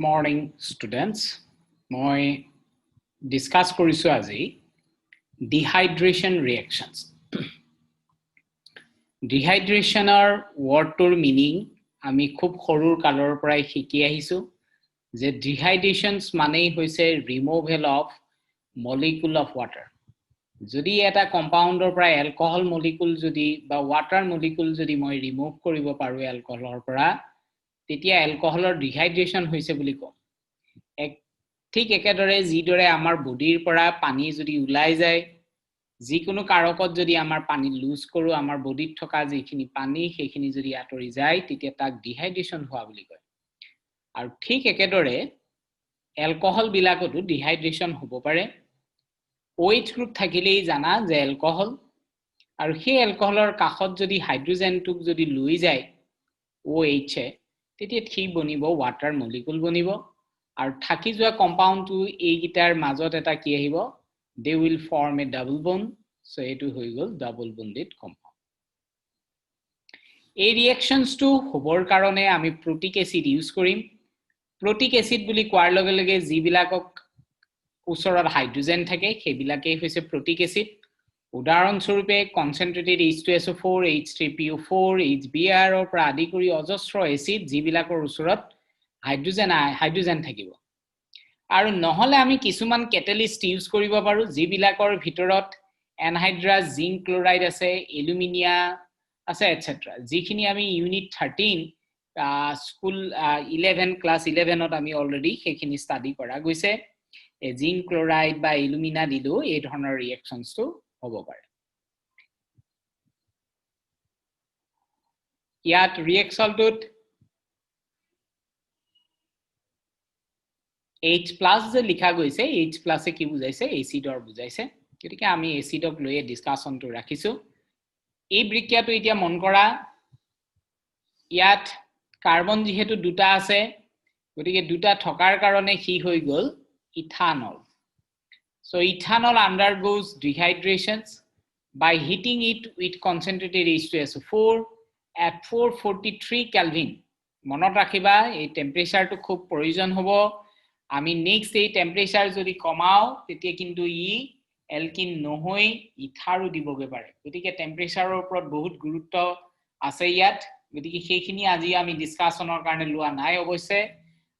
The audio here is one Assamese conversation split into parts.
মৰ্ণিং ষ্টুডেণ্টছ, মই ডিছকাছ কৰিছোঁ আজি ডিহাইড্ৰেশ্যন ৰিয়েকশ্যনছ। ডিহাইড্ৰেশ্যনৰ ৱৰ্ডটোৰ মিনিং আমি খুব সৰুৰ কালৰ পৰাই শিকি আহিছোঁ যে ডিহাইড্ৰেশ্যনছ মানেই হৈছে removal of molecule of water. যদি এটা কম্পাউণ্ডৰ পৰা এলকহল মলিকুল যদি বা ৱাটাৰ মলিকুল যদি মই ৰিমুভ কৰিব পাৰোঁ এলকহলৰ পৰা, তেতিয়া এলকহলৰ ডিহাইড্ৰেশ্যন হৈছে বুলি কওঁ। ঠিক একেদৰে যিদৰে আমাৰ বডিৰ পৰা পানী যদি ওলাই যায়, যিকোনো কাৰকত যদি আমাৰ পানী লুজ কৰোঁ, আমাৰ বডিত থকা যিখিনি পানী সেইখিনি যদি আঁতৰি যায়, তেতিয়া তাক ডিহাইড্ৰেশ্যন হোৱা বুলি কয়। আৰু ঠিক একেদৰে এলকহলবিলাকতো ডিহাইড্ৰেশ্যন হ'ব পাৰে। OH গ্ৰুপ থাকিলেই জানা যে এলকহল, আৰু সেই এলকহলৰ কাষত যদি হাইড্ৰজেনটোক যদি লৈ যায় OH-এ, তেতিয়া সি বনিব ৱাটাৰ মলিকুল বনিব। আৰু থাকি যোৱা কম্পাউণ্ডটো এইকেইটাৰ মাজত এটা কি আহিব? They will form a double bond. So এইটো হৈ গ'ল ডাবল বণ্ডেড কম্পাউণ্ড। এই ৰিয়েকশ্যনছটো হ'বৰ কাৰণে আমি প্ৰটিক এচিড ইউজ কৰিম। প্ৰটিক এচিড বুলি কোৱাৰ লগে লগে যিবিলাকক ওচৰত হাইড্ৰজেন থাকে, সেইবিলাকেই হৈছে প্ৰটিক এচিড। উদাহৰণস্বৰূপে কনচেনট্ৰেটেড H2SO4, H3PO4, HBrৰ পৰা আদি কৰি অজস্ৰ এচিড যিবিলাকৰ ওচৰত হাইড্ৰজেন থাকিব। আৰু নহ'লে আমি কিছুমান কেটেলিষ্ট ইউজ কৰিব পাৰোঁ, যিবিলাকৰ ভিতৰত এনহাইড্ৰাছ জিংক ক্লৰাইড আছে, এলুমিনিয়া আছে, এটচেট্ৰা, যিখিনি আমি ইউনিট 13, স্কুল 11, ক্লাছ 11ত আমি অলৰেডি সেইখিনি ষ্টাডি কৰা গৈছে। জিংক ক্লৰাইড বা এলুমিনা দিলেও এই ধৰণৰ ৰিয়েকশ্যনছটো হ'ব পাৰে। ইয়াত ৰিয়েকশ্যনটোত এইচ প্লাছ যে লিখা গৈছে, এইচ প্লাছে কি বুজাইছে? এচিডৰ বুজাইছে। গতিকে আমি এচিডক লৈয়ে ডিছকাশ্যনটো ৰাখিছোঁ। এই বিক্ৰিয়াটো এতিয়া মন কৰা, ইয়াত কাৰ্বন যিহেতু দুটা আছে, গতিকে দুটা থকাৰ কাৰণে সি হৈ গ'ল ethanol. So ethanol undergoes dehydrations by heating it with concentrated H2SO4 at 443 Kelvin. মনত ৰাখিবা, এই টেম্পাৰেচাৰটো খুব প্ৰয়োজন হ'ব। আমি নেক্সট এই টেম্পাৰেচাৰ যদি কমাওঁ, তেতিয়া কিন্তু ই এলকিন নহৈ ইথাৰো দিবগৈ পাৰে। গতিকে টেম্পাৰেচাৰৰ ওপৰত বহুত গুৰুত্ব আছে ইয়াত। গতিকে সেইখিনি আজি আমি ডিছকাশ্যনৰ কাৰণে লোৱা নাই। অৱশ্যে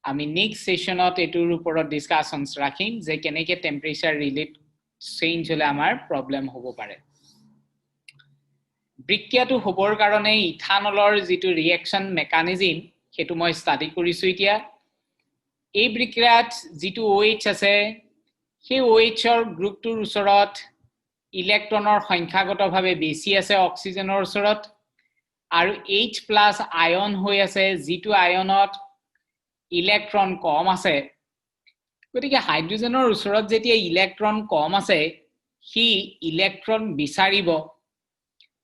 আমি নেক্সট ছেশ্যনত এইটোৰ ওপৰত ডিছকাশ্যনছ ৰাখিম যে কেনেকৈ টেম্পাৰেচাৰ ৰিলেট চেঞ্জ হ'লে আমাৰ প্ৰব্লেম হ'ব পাৰে। বিক্ৰিয়াটো হ'বৰ কাৰণে ইথানলৰ যিটো ৰিয়েকশ্যন মেকানিজিম, সেইটো মই ষ্টাডি কৰিছোঁ। এতিয়া এই বিক্ৰিয়াত যিটো OH আছে, সেই OHৰ গ্ৰুপটোৰ ওচৰত ইলেক্ট্ৰনৰ সংখ্যাগতভাৱে বেছি আছে অক্সিজেনৰ ওচৰত, আৰু এইচ প্লাছ আয়ন হৈ আছে, যিটো আয়নত ইলেক্ট্ৰন কম আছে। গতিকে হাইড্ৰজেনৰ ওচৰত যেতিয়া ইলেক্ট্ৰন কম আছে, সি ইলেক্ট্ৰন বিচাৰিব,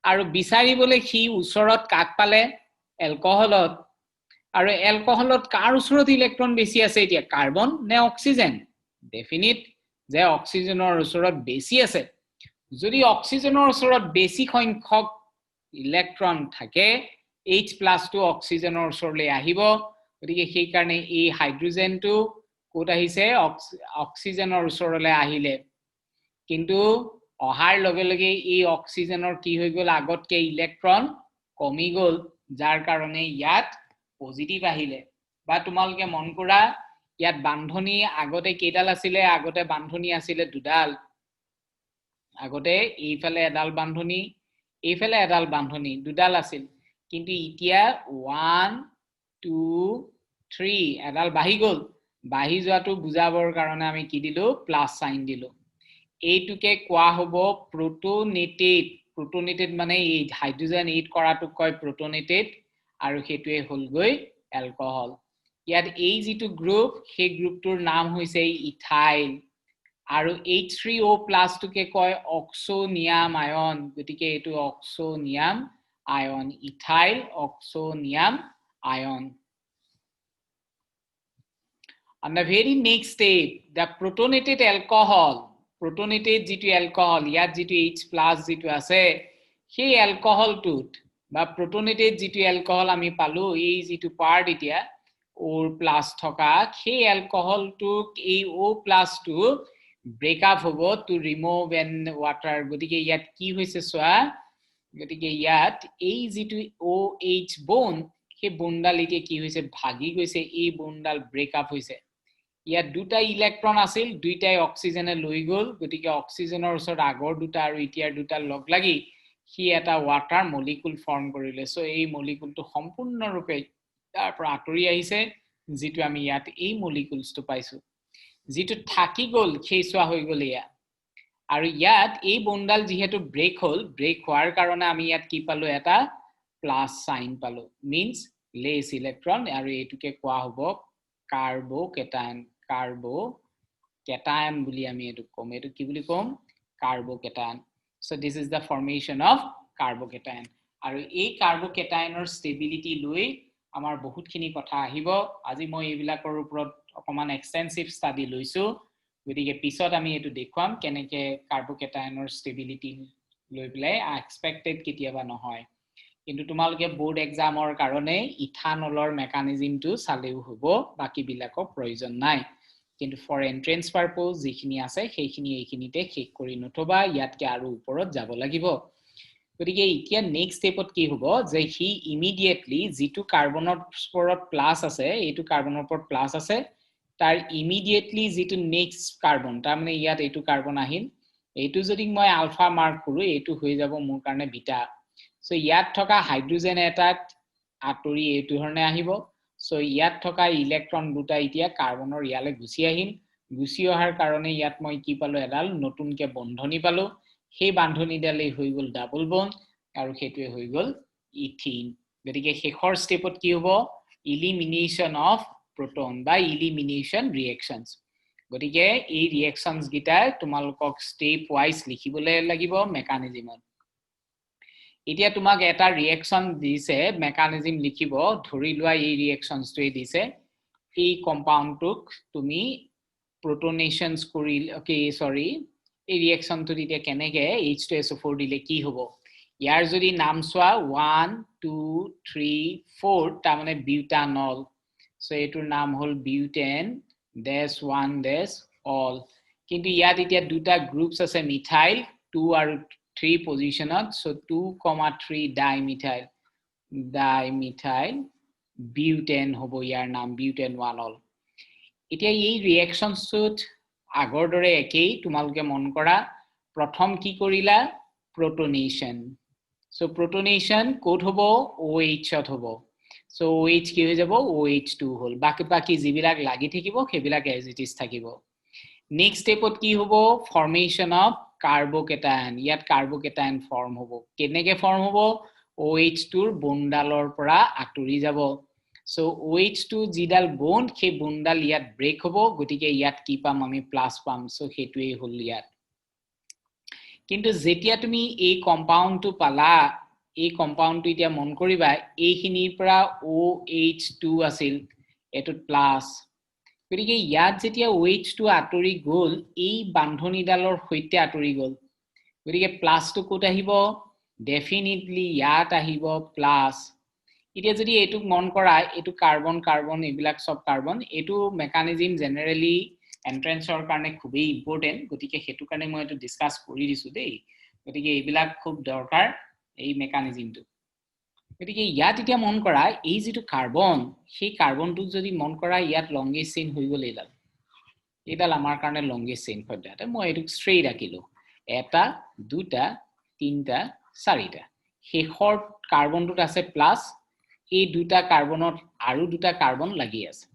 আৰু বিচাৰিবলৈ সি ওচৰত কাক পালে? এলকহলত। আৰু এলকহলত কাৰ ওচৰত ইলেক্ট্ৰন বেছি আছে এতিয়া, কাৰ্বন নে অক্সিজেন? ডেফিনিট যে অক্সিজেনৰ ওচৰত বেছি আছে। যদি অক্সিজেনৰ ওচৰত বেছি সংখ্যক ইলেক্ট্ৰন থাকে, এইচ প্লাছটো অক্সিজেনৰ ওচৰলৈ আহিব। গতিকে সেইকাৰণে এই হাইড্ৰজেনটো ক'ত আহিছে? অক্সিজেনৰ ওচৰলৈ আহিলে। কিন্তু অহাৰ লগে লগে এই অক্সিজেনৰ কি হৈ গ'ল? আগতকে ইলেক্ট্ৰন কমি গ'ল, যাৰ কাৰণে ইয়াত পজিটিভ আহিলে। বা তোমালোকে মন কৰা, ইয়াত বান্ধনি আগতে কেইডাল আছিলে? আগতে বান্ধনি আছিলে দুডাল। আগতে এইফালে এডাল বান্ধনি, এইফালে এডাল বান্ধনি, দুডাল আছিল। কিন্তু এতিয়া 1, 2, 3, এডাল বাঢ়ি গ'ল। বাঢ়ি যোৱাটো বুজাবৰ কাৰণে আমি কি দিলো? প্লাছ চাইন দিলো। এইটোকে কোৱা হ'ব প্ৰটনেটেড। প্ৰটনেটেড মানে এই হাইড্ৰজেন এইড কৰাটোক কয় প্ৰটনেটেড, আৰু সেইটোৱে হ'লগৈ এলকহল। ইয়াত এই যিটো গ্ৰুপ, সেই গ্ৰুপটোৰ নাম হৈছে ইথাইল, আৰু H3O প্লাছটোকে কয় অক্সোনিয়াম আয়ন। গতিকে এইটো অক্সোনিয়াম আয়ন, ethyl oxonium ion. On the very next step, the protonated alcohol, protonated যিটো alcohol, ইয়াত যিটো H plus যিটো আছে, সেই এলকহলটোত বা প্ৰটনেটেড যিটো এলকহল আমি পালো, এই যিটো পাৰ্ট এতিয়া অ'ৰ প্লাছ থকা সেই এলকহলটোক, এই অ' প্লাছটো ব্ৰেকআপ হ'ব টু ৰিমুভ এন ৱাটাৰ। গতিকে ইয়াত কি হৈছে চোৱা। গতিকে ইয়াত এই যিটো অ' এইচ বন, সেই বনডাল এতিয়া কি হৈছে? ভাগি গৈছে। এই বনডাল ব্ৰেকআপ হৈছে। ইয়াত দুটা ইলেক্ট্ৰন আছিল, দুইটাই অক্সিজেনে লৈ গ'ল। গতিকে অক্সিজেনৰ ওচৰত আগৰ দুটা আৰু এতিয়াৰ দুটা লগ লাগি সি এটা ৱাটাৰ মলিকুল ফৰ্ম কৰিলে। চ' এই মলিকুলটো সম্পূৰ্ণৰূপে তাৰ পৰা আঁতৰি আহিছে, যিটো আমি ইয়াত এই মলিকুলছটো পাইছো। যিটো থাকি গ'ল, সেই চোৱা হৈ গ'ল এয়া। আৰু ইয়াত এই বনডাল যিহেতু ব্ৰেক হ'ল, ব্ৰেক হোৱাৰ কাৰণে আমি ইয়াত কি পালো? এটা প্লাছ চাইন পালো, মিনছ লেছ ইলেক্ট্ৰন। আৰু এইটোকে কোৱা হ'ব কাৰ্বকেটায়ন। কাৰ্বকেটায়ন বুলি আমি এইটো ক'ম। এইটো কি বুলি ক'ম? কাৰ্বকেটায়ন। So this is the formation of carbocation. আৰু এই কাৰ্বকেটায়নৰ ষ্টেবিলিটি লৈ আমাৰ বহুতখিনি কথা আহিব। আজি মই এইবিলাকৰ ওপৰত অকণমান এক্সটেনচিভ ষ্টাডি লৈছোঁ। গতিকে পিছত আমি এইটো দেখুৱাম, কেনেকে কাৰ্বকেটায়নৰ ষ্টেবিলিটি লৈ পেলাই এক্সপেক্টেড কেতিয়াবা নহয়। কিন্তু তোমালোকে বৰ্ড এক্সামৰ কাৰণে ইথানলৰ মেকানিজিমটো চালেও হ'ব, বাকীবিলাকক প্ৰয়োজন নাই। কিন্তু ফৰ এণ্ট্ৰেঞ্চ পাৰ্পজ যিখিনি আছে, সেইখিনি এইখিনিতে শেষ কৰি নথবা, ইয়াতকে আৰু ওপৰত যাব লাগিব। গতিকে এতিয়া নেক্সট ষ্টেপত কি হ'ব যে সি ইমিডিয়েটলি যিটো কাৰ্বনৰ ওপৰত প্লাছ আছে, এইটো কাৰ্বনৰ ওপৰত প্লাছ আছে, তাৰ ইমিডিয়েটলি যিটো নেক্সট কাৰ্বন, তাৰমানে ইয়াত এইটো কাৰ্বন আহিল, এইটো যদি মই আলফা মাৰ্ক কৰোঁ, এইটো হৈ যাব মোৰ কাৰণে বিটা। চ' ইয়াত থকা হাইড্ৰজেন এটাত আঁতৰি এইটো ধৰণে আহিব। চ' ইয়াত থকা ইলেক্ট্ৰন দুটা এতিয়া কাৰ্বনৰ ইয়ালৈ গুচি আহিল। গুচি অহাৰ কাৰণে ইয়াত মই কি পালো? এডাল নতুনকে বন্ধনী পালো। সেই বান্ধনীডালেই হৈ গ'ল ডাবল বণ্ড আৰু সেইটোৱে হৈ গ'ল ইথিন। গতিকে শেষৰ ষ্টেপত কি হ'ব? ইলিমিনেশ্যন অফ প্ৰটন বা ইলিমিনেশ্যন ৰিয়েকশ্যনছ। গতিকে এই ৰিয়েকশ্যনছ কেইটাই তোমালোকক ষ্টেপ ৱাইজ লিখিবলৈ লাগিব মেকানিজিমত। এতিয়া তোমাক এটা ৰিয়েকশ্যন দিছে, মেকানিজিম লিখিব। ধৰি লোৱা এই ৰিয়েকশ্যনছটোৱে দিছে। এই কম্পাউণ্ডটোক তুমি প্ৰটনেশ্যনছ কৰি, অ'কে, চৰি, এই ৰিয়েকশ্যনটোত এতিয়া কেনেকে H2SO4 দিলে কি হ'ব? ইয়াৰ যদি নাম চোৱা, ওৱান, টু, থ্ৰী, ফ'ৰ, তাৰমানে বিউটানল। চ' এইটোৰ নাম হ'ল বিউটেন ডেছ ওৱান ডেছ অল। কিন্তু ইয়াত এতিয়া দুটা গ্ৰুপছ আছে মিথাইল, টু আৰু থ্ৰী পজিশ্যনত। So 2,3 dimethyl butane হ'ব ইয়াৰ নাম, বিউটেন ওৱান অল। এতিয়া এই ৰিয়েকশ্যনটোত আগৰ দৰে একেই। তোমালোকে মন কৰা, প্ৰথম কি কৰিলা? প্ৰটনেশ্যন। চ' প্ৰটনেশ্যন ক'ত হ'ব? অ' এইচত হ'ব। চ' অ' এইচ কি হৈ যাব? অ' এইচ টু হ'ল। বাকী যিবিলাক লাগি থাকিব, সেইবিলাক এজ it is থাকিব। নেক্সট ষ্টেপত কি হ'ব? Formation of carbocation. ইয়াত কাৰ্বকেটায়ন ফৰ্ম হ'ব। কেনেকে ফৰ্ম হ'ব? অ' এইচ টুৰ বনডালৰ পৰা আঁতৰি যাব। চ' অ' এইচ টু যিডাল বণ্ড, সেই বনডাল ইয়াত ব্ৰেক হ'ব। গতিকে ইয়াত কি পাম আমি? প্লাছ পাম। চ' সেইটোৱেই হ'ল ইয়াত। কিন্তু যেতিয়া তুমি এই কম্পাউণ্ডটো পালা, এই কম্পাউণ্ডটো এতিয়া মন কৰিবা, এইখিনিৰ পৰা অ' এইচ টু আছিল, এইটোত প্লাছ। গতিকে ইয়াত যেতিয়া অ' এইচ টু আঁতৰি গ'ল, এই বান্ধনীডালৰ সৈতে আঁতৰি গ'ল। গতিকে প্লাছটো ক'ত আহিব? ডেফিনেটলি ইয়াত আহিব প্লাছ। এতিয়া যদি এইটোক মন কৰা, এইটো কাৰ্বন, কাৰ্বন, এইবিলাক চব কাৰ্বন। এইটো মেকানিজিম জেনেৰেলি এণ্ট্ৰেঞ্চৰ কাৰণে খুবেই ইম্পৰ্টেণ্ট। গতিকে সেইটো কাৰণে মই এইটো ডিছকাছ কৰি দিছোঁ দেই। গতিকে এইবিলাক খুব দৰকাৰ, এই মেকানিজিমটো। গতিকে ইয়াত এতিয়া মন কৰা, এই যিটো কাৰ্বন, সেই কাৰ্বনটোক যদি মন কৰা, ইয়াত লংগেষ্ট চেইন হৈ গ'ল এইডাল। এইডাল আমাৰ কাৰণে লংগেষ্ট চেইন। সদ্যহতে মই এইটোক ষ্ট্ৰেইট আঁকিলো, এটা, দুটা, তিনিটা, চাৰিটা। শেষৰ কাৰ্বনটোত আছে প্লাছ, এই দুটা কাৰ্বনত আৰু দুটা কাৰ্বন লাগি আছে।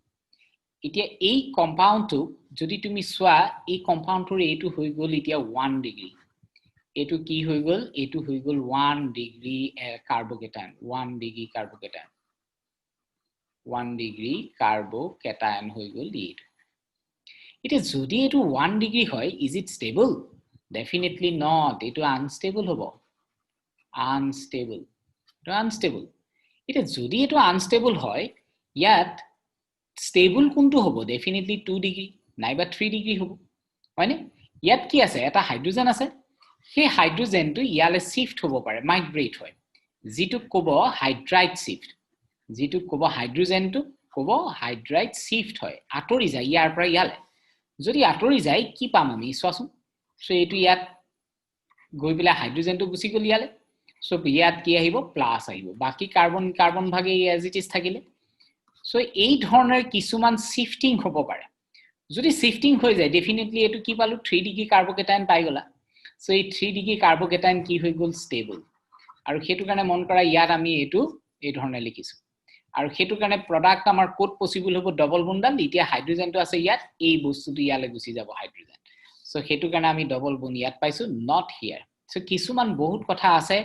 এতিয়া এই কম্পাউণ্ডটোক যদি তুমি চোৱা, এই কম্পাউণ্ডটোৰ এইটো হৈ গ'ল এতিয়া 1 ডিগ্ৰী। এইটো কি হৈ গ'ল? এইটো হৈ গ'ল 1 degree carbocation, 1 degree carbocation, 1 degree carbocation হৈ গ'ল এইটো। এতিয়া যদি এইটো 1 ডিগ্ৰী হয়, is it stable? Definitely not. এইটো আনষ্টেবল হ'ব, আনষ্টেবল, এইটো আনষ্টেবল। এতিয়া যদি এইটো আনষ্টেবল হয়, ইয়াত ষ্টেবল কোনটো হ'ব? ডেফিনেটলি 2 ডিগ্ৰী নাইবা 3 ডিগ্ৰী হ'ব, হয়নে? ইয়াত কি আছে? এটা হাইড্ৰজেন আছে। সেই হাইড্ৰজেনটো ইয়ালৈ চিফ্ট হ'ব পাৰে, মাইগ্ৰেট হয়, যিটোক ক'ব হাইড্ৰাইড চিফ্ট, যিটোক ক'ব হাইড্ৰজেনটো ক'ব হাইড্ৰাইড শ্বিফ্ট হয়, আঁতৰি যায় ইয়াৰ পৰা ইয়ালৈ। যদি আঁতৰি যায় কি পাম আমি চোৱাচোন। চ' এইটো ইয়াত গৈ পেলাই হাইড্ৰজেনটো গুচি গ'ল ইয়ালৈ। চ' ইয়াত কি আহিব? প্লাছ আহিব, বাকী কাৰ্বন কাৰ্বন ভাগে এজ it is থাকিলে। চ' এই ধৰণৰ কিছুমান শ্বিফটিং হ'ব পাৰে। যদি শ্বিফটিং হৈ যায় ডেফিনেটলি এইটো কি পালো? 3 ডিগ্ৰী কাৰ্বকেটাইন পাই গ'লা। চ' এই 3 ডিগ্ৰী কাৰ্বকেটাইন কি হৈ গ'ল? ষ্টেবল। আৰু সেইটো কাৰণে মন কৰা ইয়াত আমি এইটো এই ধৰণে লিখিছোঁ। আৰু সেইটো কাৰণে প্ৰডাক্ট আমাৰ ক'ত পচিবল হ'ব? ডবল বোনডাল। এতিয়া হাইড্ৰজেনটো আছে ইয়াত, এই বস্তুটো ইয়ালৈ গুচি যাব হাইড্ৰজেন। চ' সেইটো কাৰণে আমি ডবল বোন ইয়াত পাইছোঁ, not here. চ' কিছুমান বহুত কথা আছে,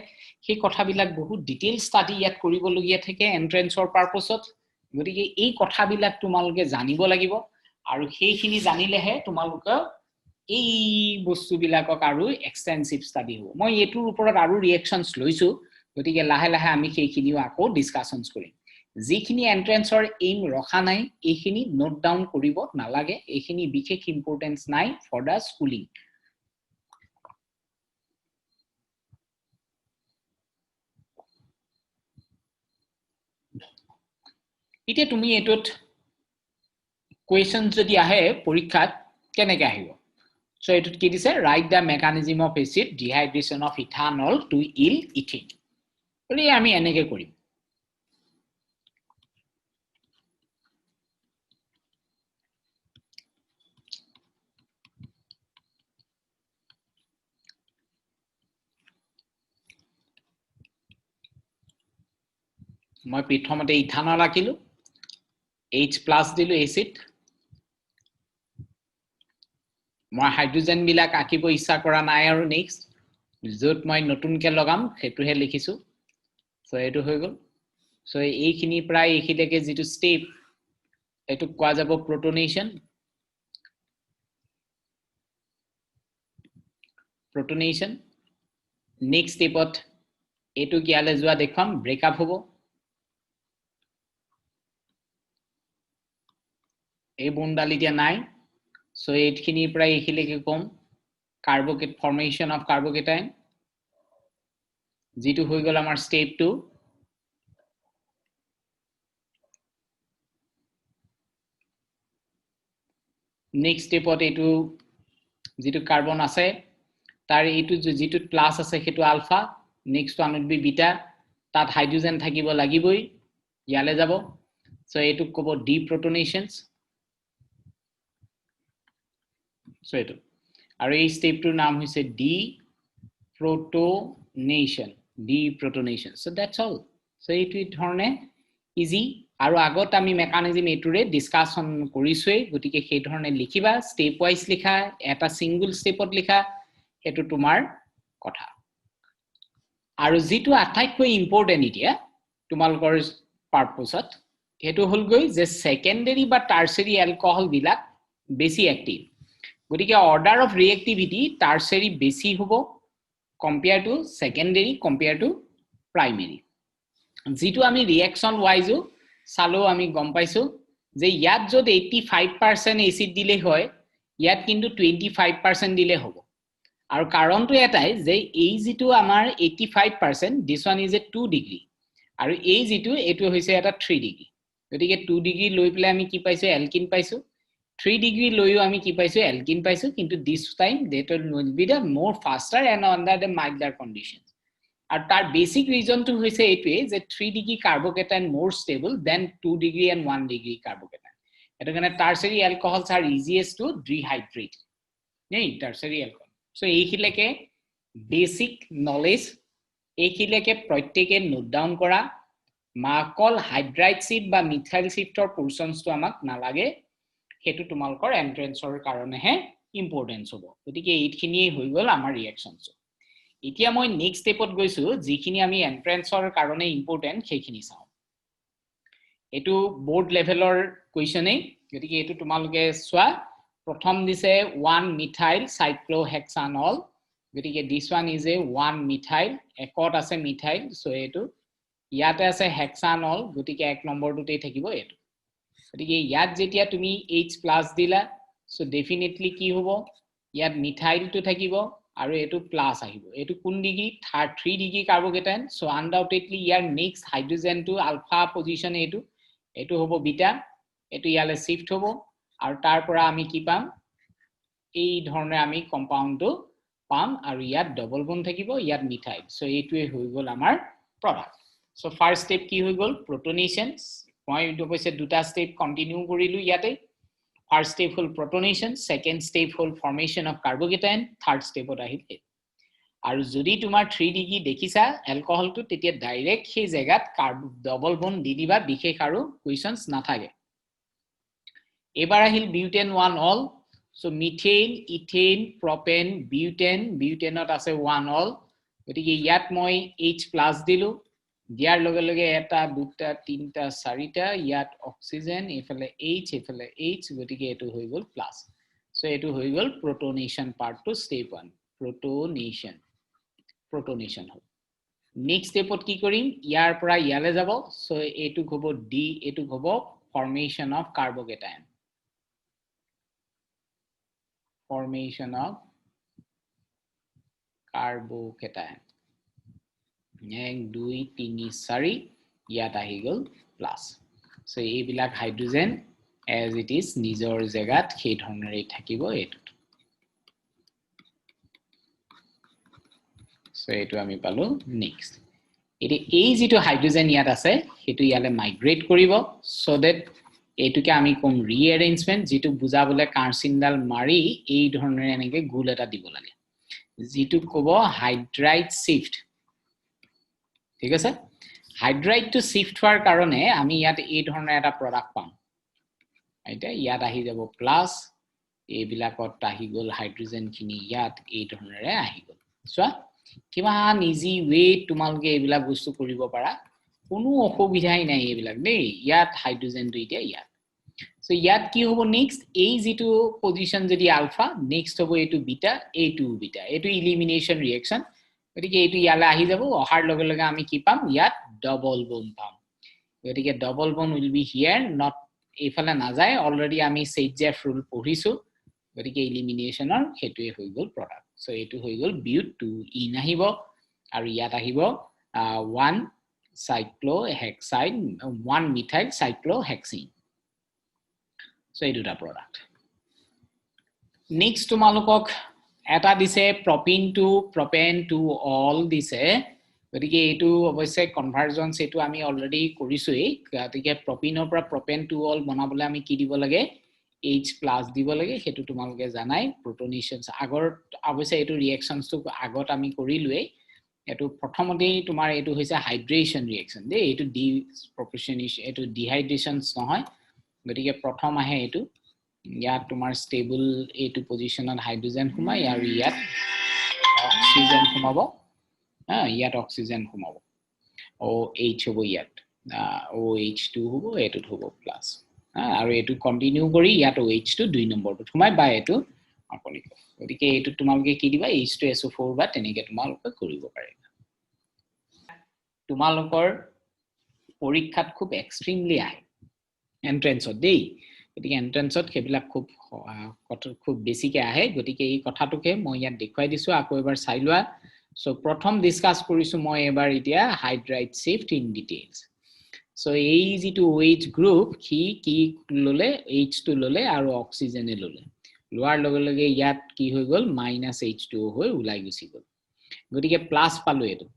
সেই কথাবিলাক বহুত ডিটেইল ষ্টাডি ইয়াত কৰিবলগীয়া থাকে এণ্ট্ৰেঞ্চৰ পাৰ্পছত। গতিকে এই কথাবিলাক তোমালোকে জানিব লাগিব, আৰু সেইখিনি জানিলেহে তোমালোকে এই বস্তুবিলাকক আৰু এক্সটেনচিভ ষ্টাডি হ'ব। মই এইটোৰ ওপৰত আৰু ৰিয়েকশ্যনছ লৈছোঁ, গতিকে লাহে লাহে আমি সেইখিনিও আকৌ ডিছকাশ্যনছ কৰিম। যিখিনি এণ্ট্ৰেঞ্চৰ এইম ৰখা নাই এইখিনি নোট ডাউন কৰিব নালাগে, এইখিনি বিশেষ ইম্পৰ্টেঞ্চ নাই ফৰ the schooling. এতিয়া তুমি এইটোত কুৱেশ্যন যদি আহে পৰীক্ষাত কেনেকে আহিব? চ' এইটোত কি দিছে? Write the mechanism of acid dehydration of ethanol to yield ethane. গতিকে আমি এনেকে কৰিম। মই প্ৰথমতে ইথানল আঁকিলো, এইচ প্লাছ দিলো এচিড। মই হাইড্ৰজেনবিলাক আঁকিব ইচ্ছা কৰা নাই, আৰু নেক্সট য'ত মই নতুনকে লগাম সেইটোহে লিখিছোঁ। চ' এইটো হৈ গ'ল। চ' এইখিনিৰ পৰা এইখিনিলৈকে যিটো ষ্টেপ, এইটোক কোৱা যাব প্ৰটনেশ্যন। প্ৰটনেশ্যন নেক্সট ষ্টেপত এইটো ইয়ালৈ যোৱা দেখুৱাম, ব্ৰেকআপ হ'ব। এই বোনডাল এতিয়া নাই। চ' এইখিনিৰ পৰা এইখিনিলৈকে ক'ম কাৰ্বকেট ফৰ্মেশ্যন অফ কাৰ্বকেটাইন, যিটো হৈ গ'ল আমাৰ ষ্টেপ 2। নেক্সট ষ্টেপত এইটো যিটো কাৰ্বন আছে তাৰ এইটো যিটো প্লাছ আছে সেইটো alpha, next one would be beta, তাত হাইড্ৰজেন থাকিব লাগিবই, ইয়ালৈ যাব। চ' এইটোক ক'ব ডিপ্ৰটনেশ্যনছ। চ' এইটো আৰু এই ষ্টেপটোৰ নাম হৈছে deprotonation, deprotonation. So that's all. So এইটো ধৰণে ইজি। আৰু আগত আমি মেকানিজিম এইটোৰে ডিছকাশ্যন কৰিছোৱেই, গতিকে সেই ধৰণে লিখিবা, ষ্টেপ ৱাইজ লিখা, এটা ছিংগুল ষ্টেপত লিখা, সেইটো তোমাৰ কথা। আৰু যিটো আটাইতকৈ ইম্পৰ্টেণ্ট এতিয়া তোমালোকৰ পাৰ্পছত, সেইটো হ'লগৈ যে ছেকেণ্ডেৰী বা টাৰ্চেৰী এলকহলবিলাক বেছি এক্টিভ। গতিকে অৰ্ডাৰ অফ ৰিয়েক্টিভিটি টাৰ্চেৰী বেছি হ'ব compare to secondary, compare to primary. যিটো আমি ৰিয়েকশ্যন ৱাইজো চালেও আমি গম পাইছোঁ যে ইয়াত য'ত 85% এচিড দিলেই হয়, ইয়াত কিন্তু 25% দিলে হ'ব। আৰু কাৰণটো এটাই যে এই যিটো আমাৰ 85%, this one is a 2 degree, আৰু এই যিটো এইটো হৈছে এটা 3 ডিগ্ৰী। গতিকে 2 ডিগ্ৰী লৈ পেলাই আমি কি পাইছোঁ? এলকিন পাইছোঁ। 3 ডিগ্ৰী লৈও আমি কি পাইছোঁ? এলকিন পাইছোঁ। কিন্তু this time that will be the more faster and under the milder condition. আৰু তাৰ বেচিক ৰিজনটো হৈছে এইটোৱে যে 3 degree carbocation more stable than 2 degree and 1 degree carbocation. সেইটো কাৰণে tertiary alcohols are easiest to dehydrate, নেই টাৰ্চাৰী এলকহল। চ' এইখিনিলৈকে বেচিক নলেজ, এইখিনিলৈকে প্ৰত্যেকে নোট ডাউন কৰা। অকল হাইড্ৰাইড চিফ্ট বা মিথাইল চিফ্টৰ পৰ্চনছটো আমাক নালাগে, সেইটো তোমালোকৰ এণ্ট্ৰেঞ্চৰ কাৰণেহে ইম্পৰ্টেঞ্চ হ'ব। গতিকে এইখিনিয়েই হৈ গ'ল আমাৰ ৰিয়েকশ্যনছ। এতিয়া মই নেক্সট ষ্টেপত গৈছোঁ, যিখিনি আমি এণ্ট্ৰেঞ্চৰ কাৰণে ইম্পৰ্টেণ্ট সেইখিনি চাওঁ। এইটো বৰ্ড লেভেলৰ কুৱেশ্যনেই, গতিকে এইটো তোমালোকে চোৱা। প্ৰথম দিছে 1 মিথাইল চাইক্লোহেক্সানল, গতিকে this one is a 1 methyl, একত আছে মিথাইল, চ' এইটো ইয়াতে আছে হেক্সানল, গতিকে 1 নম্বৰটোতেই থাকিব এইটো। গতিকে ইয়াত যেতিয়া তুমি এইচ প্লাছ দিলা, চ' ডেফিনেটলি কি হ'ব, ইয়াত মিথাইলটো থাকিব আৰু এইটো প্লাছ আহিব। এইটো কোন ডিগ্ৰী? 3 ডিগ্ৰী কাৰ্বকেটাইন। চ' আনডাউটেডলি ইয়াৰ নেক্সট হাইড্ৰজেনটো আলফা পজিশ্যন এইটো, এইটো হ'ব বিটা, এইটো ইয়ালৈ চিফ্ট হ'ব আৰু তাৰ পৰা আমি কি পাম? এই ধৰণে আমি কম্পাউণ্ডটো পাম আৰু ইয়াত ডবল বন থাকিব, ইয়াত মিথাইল। চ' এইটোৱে হৈ গ'ল আমাৰ প্ৰডাক্ট। চ' ফাৰ্ষ্ট ষ্টেপ কি হৈ গ'ল? প্ৰটনেশ্যন। মই অৱশ্যে দুটা ষ্টেপ কণ্টিনিউ কৰিলোঁ ইয়াতে। ফাৰ্ষ্ট ষ্টেপ হ'ল প্ৰটনেশ্যন, ছেকেণ্ড ষ্টেপ হ'ল ফৰ্মেশ্যন অফ কাৰ্বকেটায়ন, থাৰ্ড ষ্টেপত আহিল এইটো। আৰু যদি তোমাৰ 3 ডিগ্ৰী দেখিছা এলকহলটো, তেতিয়া ডাইৰেক্ট সেই জেগাত ডবল বন দি দিবা, বিশেষ আৰু কুৱেশ্যনছ নাথাকে। এইবাৰ আহিল বিউটেন ওৱান অল। চ' মিথেন, ইথেন, প্ৰপেন, বিউটেন। বিউটেনত আছে ওৱান অল, গতিকে ইয়াত মই এইচ প্লাছ দিলোঁ। দিয়াৰ লগে লগে এটা, দুটা, তিনিটা, চাৰিটা, ইয়াত অক্সিজেন, এইফালে এইচ, এইফালে এইচ, গতিকে এইটো হৈ গ'ল প্লাছ। চ' এইটো হৈ গ'ল প্ৰটনেশ্যন পাৰ্টটো, ষ্টেপ ওৱান প্ৰটনেশ্যন। প্ৰটনেশ্যন হ'ল। নেক্সট ষ্টেপত কি কৰিম? ইয়াৰ পৰা ইয়ালৈ যাব। চ' এইটোক হ'ব ডি, এইটোক হ'ব formation of carbocation, formation of carbocation. এক, দুই, তিনি, চাৰি, ইয়াত আহি গ'ল প্লাছ। চ' এইবিলাক হাইড্ৰজেন এজ it is নিজৰ জেগাত সেই ধৰণেৰেই থাকিব এইটোত। চ' এইটো আমি পালো। নেক্সট, এতিয়া এই যিটো হাইড্ৰজেন ইয়াত আছে, সেইটো ইয়ালৈ মাইগ্ৰেট কৰিব। চ' ডেট এইটোকে আমি ক'ম ৰিএৰেঞ্জমেণ্ট, যিটো বুজাবলৈ কাঁড়চিনডাল মাৰি এই ধৰণেৰে এনেকে গোল এটা দিব লাগে, যিটো ক'ব হাইড্ৰাইড চিফ্ট। ঠিক আছে? হাইড্ৰাইডটো চিফ্ট হোৱাৰ কাৰণে আমি ইয়াত এই ধৰণৰ এটা প্ৰডাক্ট পাম। এতিয়া ইয়াত আহি যাব প্লাছ, এইবিলাকত আহি গ'ল হাইড্ৰজেনখিনি, ইয়াত এই ধৰণেৰে আহি গ'ল। চোৱা, কিমান ইজি ৱে তোমালোকে এইবিলাক বস্তু কৰিব পাৰা, কোনো অসুবিধাই নাই এইবিলাক দেই। ইয়াত হাইড্ৰজেনটো এতিয়া ইয়াত। চ' ইয়াত কি হ'ব নেক্সট? এই যিটো পজিশ্যন যদি আলফা, নেক্সট হ'ব এইটো বিটা, এইটো বিটা, এইটো ইলিমিনেশ্যন ৰিয়েকশ্যন। গতিকে এইটো ইয়ালৈ আহি যাব। অহাৰ লগে লগে আমি কি পাম? ইয়াত ডবল বন পাম। গতিকে double bond will be here, not এইফালে নাযায়। অলৰেডি আমি চেইটজেফ ৰুল পঢ়িছোঁ, গতিকে ইলিমিনেশ্যনৰ সেইটোৱে হৈ গ'ল প্ৰডাক্ট। চ' এইটো হৈ গ'ল বিউট টু ইন আহিব আৰু ইয়াত আহিব one cyclohexyne, one methyl cyclohexene. So এই দুটা প্ৰডাক্ট। নেক্সট তোমালোকক এটা দিছে propene to propan two ol দিছে। গতিকে এইটো অৱশ্যে কনভাৰ্জনছ, এইটো আমি অলৰেডি কৰিছোৱেই। গতিকে প্ৰপিনৰ পৰা প্ৰপেন টু অল বনাবলৈ আমি কি দিব লাগে? এইচ প্লাছ দিব লাগে। সেইটো তোমালোকে জানাই। প্ৰটনেশ্যনছ আগৰ, অৱশ্যে এইটো ৰিয়েকশ্যনছটো আগত আমি কৰিলোৱেই। এইটো প্ৰথমতেই তোমাৰ এইটো হৈছে হাইড্ৰেশ্যন ৰিয়েকশ্যন দেই, এইটো ডি প্ৰপচনেশ্যন, এইটো ডিহাইড্ৰেশ্যনছ নহয়। গতিকে প্ৰথম আহে এইটো, ইয়াত তোমাৰ ষ্টেবল এইটো পজিশ্যনত হাইড্ৰজেন সোমাই আৰু ইয়াত অক্সিজেন সোমাব। হা, ইয়াত অক্সিজেন সোমাব, অ' এইচ হ'ব ইয়াত, অ' এইচ টু হ'ব, এইটোত হ'ব প্লাছ। হা, আৰু এইটো কণ্টিনিউ কৰি ইয়াত অ' এইচটো 2 নম্বৰটোত সোমাই বা এইটো আপুনি, গতিকে এইটোত তোমালোকে কি দিবা? H2SO4 বা তেনেকে তোমালোকে কৰিব পাৰিবা। তোমালোকৰ পৰীক্ষাত খুব এক্সট্ৰিমলি আহে এণ্ট্ৰেঞ্চত দেই। গতিকে এণ্ট্ৰেঞ্চত সেইবিলাক খুব খুব বেছিকে আহে। গতিকে এই কথাটোকে মই ইয়াত দেখুৱাই দিছোঁ, আকৌ এবাৰ চাই লোৱা। চ' প্ৰথম ডিছকাছ কৰিছোঁ মই এবাৰ এতিয়া hydride shift in details. So এই যিটো অ' এইচ গ্ৰুপ, সি কি ল'লে? এইচটো ল'লে আৰু অক্সিজেনে ল'লে। লোৱাৰ লগে লগে ইয়াত কি হৈ গ'ল? মাইনাছ এইচ টু হৈ ওলাই গুচি গ'ল। গতিকে প্লাছ পালো এইটো।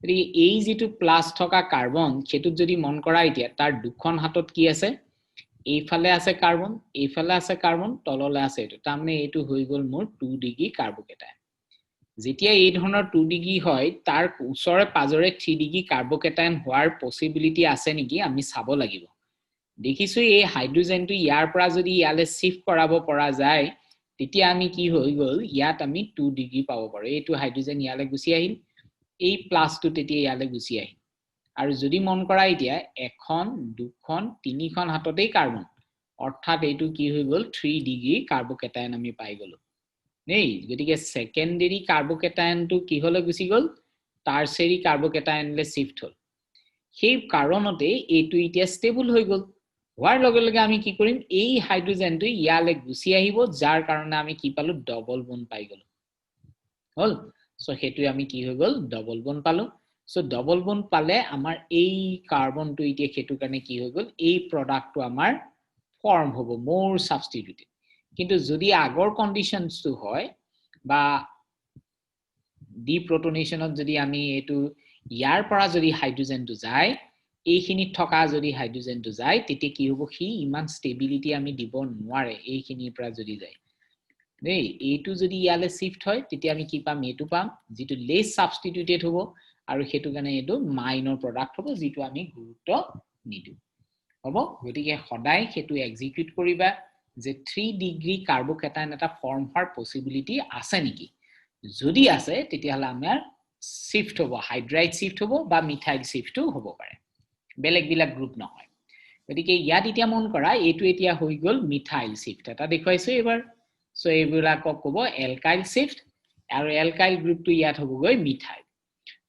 গতিকে এই যিটো প্লাছ থকা কাৰ্বন, সেইটোত যদি মন কৰা এতিয়া, তাৰ দুখন হাতত কি আছে? এইফালে আছে কাৰ্বন, এইফালে আছে কাৰ্বন, তললে আছে এইটো। তাৰমানে এইটো হৈ গ'ল মোৰ 2 ডিগ্ৰী কাৰ্বকেটায়ন। যেতিয়া এই ধৰণৰ 2 ডিগ্ৰী হয়, তাৰ ওচৰে পাজৰে 3 ডিগ্ৰী কাৰ্বকেটায়ন হোৱাৰ পচিবিলিটি আছে নেকি আমি চাব লাগিব। দেখিছো, এই হাইড্ৰজেনটো ইয়াৰ পৰা যদি ইয়ালৈ চিফ্ট কৰাব পৰা যায়, তেতিয়া আমি কি হৈ গ'ল, ইয়াত আমি 2 ডিগ্ৰী পাব পাৰোঁ। এইটো হাইড্ৰজেন ইয়ালৈ গুচি আহিল, এই প্লাছটো তেতিয়া ইয়ালৈ গুচি আহিল। আৰু যদি মন কৰা এতিয়া, এখন, দুখন, তিনিখন হাততেই কাৰ্বন, অৰ্থাৎ এইটো কি হৈ গ'ল? 3 ডিগ্ৰী কাৰ্বকেটায়ন আমি পাই গ'লো দেই। গতিকে ছেকেণ্ডেৰী কাৰ্বকেটায়নটো কিহলৈ গুচি গ'ল? টাৰ্চেৰী কাৰ্বকেটায়নলৈ চিফ্ট হ'ল। সেই কাৰণতে এইটো এতিয়া ষ্টেবল হৈ গ'ল। হোৱাৰ লগে লগে আমি কি কৰিম? এই হাইড্ৰজেনটো ইয়ালৈ গুচি আহিব, যাৰ কাৰণে আমি কি পালো? ডবল বন পাই গ'লো। হ'ল। চ' সেইটোৱে আমি কি হৈ গ'ল? ডবল বন পালো। চ' ডবল বণ্ড পালে আমাৰ এই কাৰ্বনটো এতিয়া সেইটো কাৰণে কি হৈ গ'ল, এই প্ৰডাক্টটো আমাৰ ফৰ্ম হ'ব মোৰ ছাবষ্টিটিউটেড। কিন্তু যদি আগৰ কণ্ডিশ্যনছটো হয় বা ডিপ্ৰটনেশ্যনত যদি আমি এইটো ইয়াৰ পৰা যদি হাইড্ৰজেনটো যায়, এইখিনিত থকা যদি হাইড্ৰজেনটো যায়, তেতিয়া কি হ'ব, সি ইমান ষ্টেবিলিটি আমি দিব নোৱাৰে। এইখিনিৰ পৰা যদি যায় দেই, এইটো যদি ইয়ালৈ চিফ্ট হয়, তেতিয়া আমি কি পাম, এইটো পাম যিটো লেছ ছাবষ্টিটিউটেড হ'ব, আৰু সেইটো কাৰণে এইটো মাইনৰ প্ৰডাক্ট হ'ব, যিটো আমি গুৰুত্ব নিদিওঁ হ'ব। গতিকে সদায় সেইটো এক্সিকিউট কৰিবা যে 3 ডিগ্ৰী কাৰ্বকেটাইন এটা ফৰ্ম হোৱাৰ পচিবিলিটি আছে নেকি। যদি আছে, তেতিয়াহ'লে আমাৰ চিফ্ট হ'ব, হাইড্ৰাইড চিফ্ট হ'ব বা মিথাইল চিফ্টো হ'ব পাৰে, বেলেগবিলাক গ্ৰুপ নহয়। গতিকে ইয়াত এতিয়া মন কৰা, এইটো এতিয়া হৈ গ'ল মিথাইল চিফ্ট এটা দেখুৱাইছো এইবাৰ। চ' এইবিলাকক ক'ব এলকাইল চিফ্ট, আৰু এলকাইল গ্ৰুপটো ইয়াত হ'বগৈ মিথাইল।